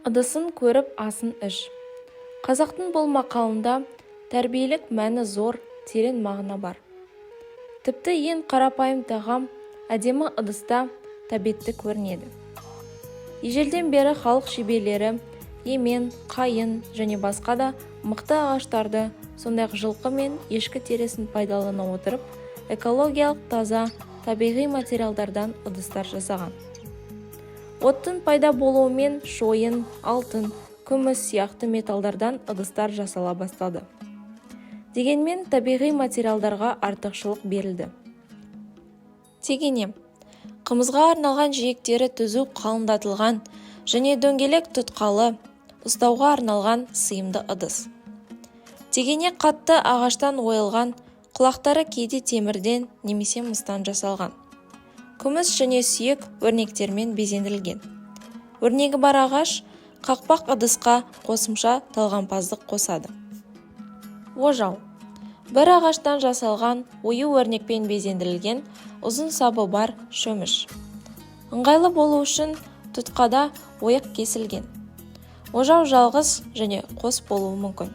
Ыдысын көріп асын іш. Қазақтың бұл мақалында тәрбиелік мәні зор, терең мағына бар. Тіпті ең қарапайым тағам әдемі ыдыста тәбетті көрінеді. Ежелден бері халық шеберлері емен, қайың және басқа да мықты ағаштарды, сондай-ақ жылқы мен ешкі терісін пайдалана отырып, экологиялық таза табиғи материалдардан ыдыстар жасаған. Оттың пайда болуымен шойын, алтын, күміс сияқты металдардан ыдыстар жасала бастады. Дегенмен табиғи материалдарға артықшылық берілді. Тегене – қымызға арналған жиектері түзу қалыңдатылған және дөңгелек тұтқалы, ұстауға арналған сыйымды ыдыс. Тегене қатты ағаштан ойылған, құлақтары кейде темірден немесе мыстан жасалған. Күміс және сүйек өрнектермен безендірілген. Өрнегі бар ағаш қақпақ ыдысқа қосымша талғампаздық қосады. Ожау – бір ағаштан жасалған, ою өрнекпен безендірілген ұзын сабы бар шөміш. Ыңғайлы болу үшін тұтқада ойық кесілген. Ожау жалғыз және қос болуы мүмкін.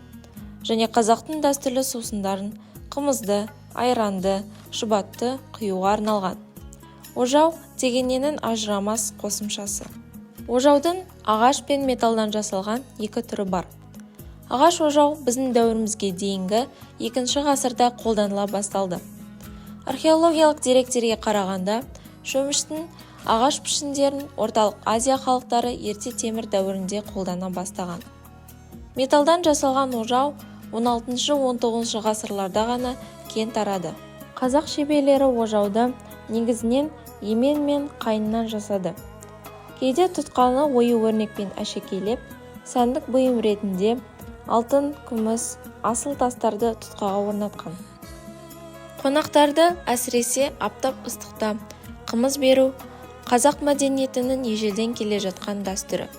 Және қазақтың дәстүрлі сусындарын – қымызды, айранды, шұбатты құюға арналған. Ожау – тегененің ажырамас қосымшасы. Ожаудың ағаш пен металдан жасалған екі түрі бар. Ағаш ожау біздің дәуірімізге дейінгі екінші ғасырда қолданыла басталды. Археологиялық деректерге қарағанда, шөміштің ағаш пішіндерін Орталық Азия халықтары ерте темір дәуірінде қолдана бастаған. Металдан жасалған ожау 16-19 ғасырларда ғана кең тарады. Қазақ шеберлері ожауды негізінен емен мен қайыңнан жасады. Кейде тұтқаны ою-өрнекпен әшекейлеп, сәндік бұйым ретінде алтын, күміс, асыл тастарды тұтқаға орнатқан. Қонақтарды, әсіресе аптап ыстықта қымыз беру – қазақ мәдениетінің ежелден келе жатқан дәстүрі.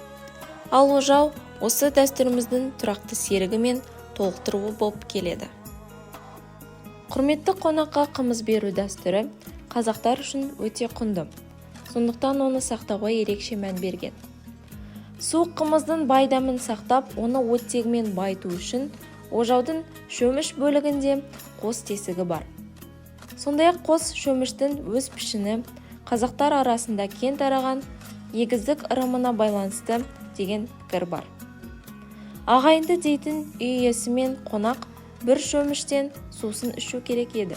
Ал ожау осы дәстүріміздің тұрақты серігі мен толықтыруы болып келеді. Құрметті қонаққа қымыз беру дәстүрі қазақтар үшін өте құнды. Сондықтан оны сақтауға ерекше мән берген. Суық қымыздың бай дәмін сақтап, оны оттегімен байыту үшін ожаудың шөміш бөлігінде қос тесігі бар. Сондай-ақ қос шөміштің өз пішіні қазақтар арасында кең тараған егіздік ырымына байланысты деген пікір бар. Ағайынды дейтін үй иесі мен қонақ бір шөміштен сусын ішу керек еді.